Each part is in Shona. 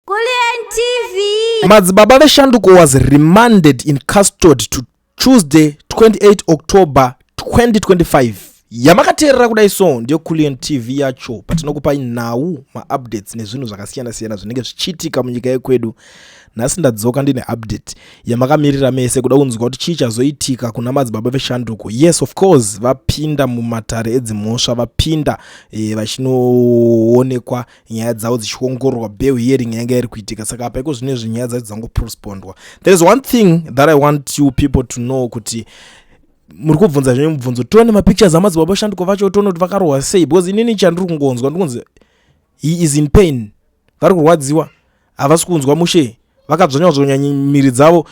Kulliant TV. Madzibaba veShanduko was remanded in custody to Tuesday 28 October 2025. Yamakateerera kudai so ndiyo Kulliant TV yacho, patinokupai nhau, maupdates nezvinhu zvakasiyana-siyana zvinenge zvichiitika munyika yekwedu. Nhasi ndadzoka ndine update yamakamirira mese kuda kunzwa kuti chii chazoitika kuna Madzibaba veShanduko. Yes, of course, vapinda mumatare edzimhosva, vapinda vachinoonekwa nyaya dzavo dzichiongororwa. Bail hearing yanga iri kuitika, saka apa iko zvinezvi nyaya dzacho dzangopostpondwa. There is one thing that I want you people to know, kuti muri kubvunza zvine mubvunzo, tione mapictures aMadzibaba Veshanduko vacho, tione kuti vakarohwa sei, because inini chandiri kungonzwa, ndikunzi he is in pain, vari kurwadziwa, havasi kunzwa mushe, vakadzvanya dzvanya miri dzavo.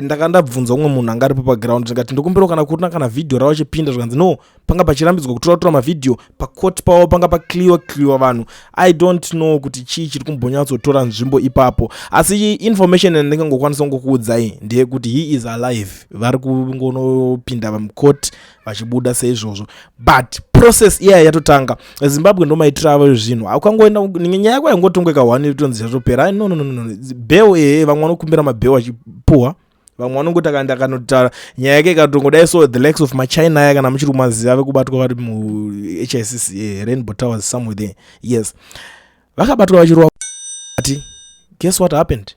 Ndaka ndabvunza umwe munhu anga aripo paground, ndikati ndokumbirawo kana kurina kana vhidhiyo ravo achipinda, zvikanzi no, panga pachirambidzwa kutora tora mavhidhiyo pacourt pavo, panga paclearwa clearwa vanhu. I don't know kuti chii chiri kumbonyatsotora nzvimbo ipapo, asi information yandingangokwanisa kungokuudzai ndeyekuti he is alive. Vari kungonopinda mucourt vachibuda seizvozvo, but process iyaya yatotanga. Zimbabwe ndo maitiro avo zvinhu. Ukangoenda, nyaya yako yaingotongweka one, tonzi yatopera. No, no, no, no. Bail, ehe, vamwe vanokumbira mabail achipuhwa, vamwe vanongoti akaenda akanotaura nyaya yake ikatongodai. So the likes of maChina aya, kana muchiri kumaziva, vekubatwa vari muHICC, Rainbow Towers, somewhere there, yes, vakabatwa vachirova ati, guess what happened?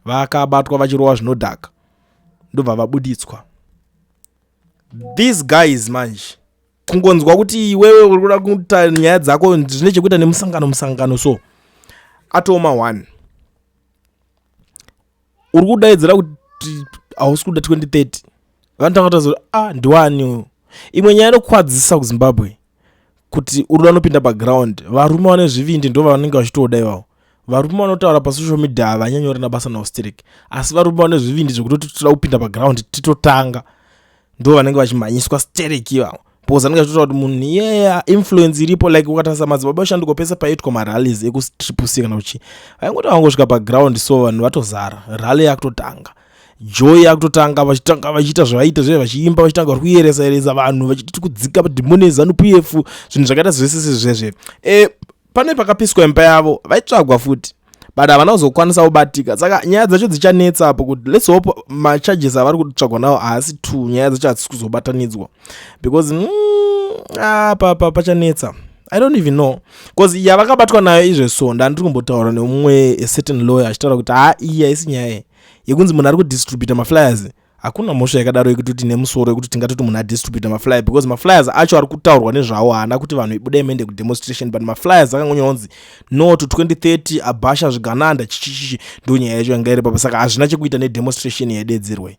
Vakabatwa vachirova zvinodhaka, ndobva vabuditswa. These guys manje, kungonzwa kuti iwewe uri kuda kuita nyaya dzako zvine chekuita nemusangano musangano, so atoma one uri kudaidzira kuti hausi kuda 2030, vanotanga kutaura kuti ah, ndiwani uyu. Imwe nyaya inokwadzisa kuZimbabwe kuti uri kuda unopinda paground, varume vane zvivindi ndo vanenge vachitoda ivavo. Varume vanotaura pasocial media havanyanyorina basa nausteric, asi varume vane zvivindi zvekutoti toda kupinda paground titotanga, ndo vanenge vachimhanyiswa sterek ivavo, because anenge achitotaura kuti munhu iyeye influence iripo. Like ukatarisa Madzibaba Shanduko, pese paiitwa marallies ekuTriple C kana kuchi, vaingoti vangosvika paground so vanhu vatozara, rally yakutotanga, joy yakutotanga, vachitanga vachiita zvavaita zve, vachiimba, vachitanga vari kuyeresa yeresa vanhu, vachiti kudzika dhimoni ZANU PF, zvinhu zvakaita zvese sezvezve. Pane pakapiswa imba yavo, vaitsvagwa futi, but havana kuzokwanisa kubatika. Saka nyaya dzacho dzichanetsa apo, kuti let's hope macharges avari kutsvagwa nawo haasi two, nyaya dzacho hadzisi kuzobatanidzwa, because apa pa pachanetsa. I don't even know, because yavakabatwa nayo izveso, ndandiri kumbotaura nemumwe certain lawyer achitaura kuti ha, iyi haisi nyaya yekunzi munhu ari kudistributa maflyers. Hakuna mhosva yakadaro yekuti nemusoro yekuti tingatoti munhu adistributa maflyer, because maflyers acho ari kutaurwa nezvawo haana kuti vanhu ibudai muende kudemonstration, but maflyers akangonyora no to 2030, abhasha zvigananda, chichichichi, ndo nyaya yacho yanga iri papa. Saka hazvina chekuita nedemonstration yaidedzerwa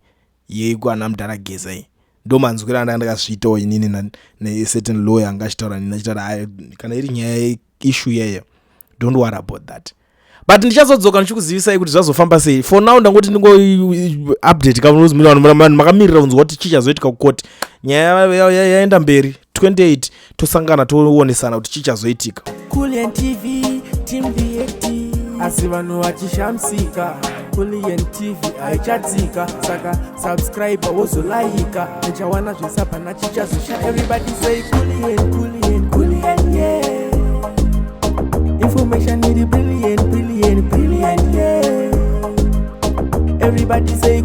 yekwana mudhara Geza iyi. Ndo manzwiro andanga ndakazviitawo inini necertain lawyer anga achitaura nini, achitaura kana iri nyaya yeissue yeyo, don't worry about that. But ndichazodzoka ndichikuzivisai kuti zvazofamba sei. For now ndangoti ndingo update kavanhu makamirira kunzwa kuti chii chazoitika kukoti. Nyaya yaenda mberi, 28 tosangana, toonesana kuti chii chazoitika. Kulliant TV, Team VAT, asi vanhu vachishamisika, Kulliant TV haichatsika. Saka subscribe, wozolaika, uchawana zvesapana chichazosha. Everybody say Kulliant, Kulliant, Kulliant, yeah. Information iri brilliant, brilliant, brilliant, yeah. Everybody say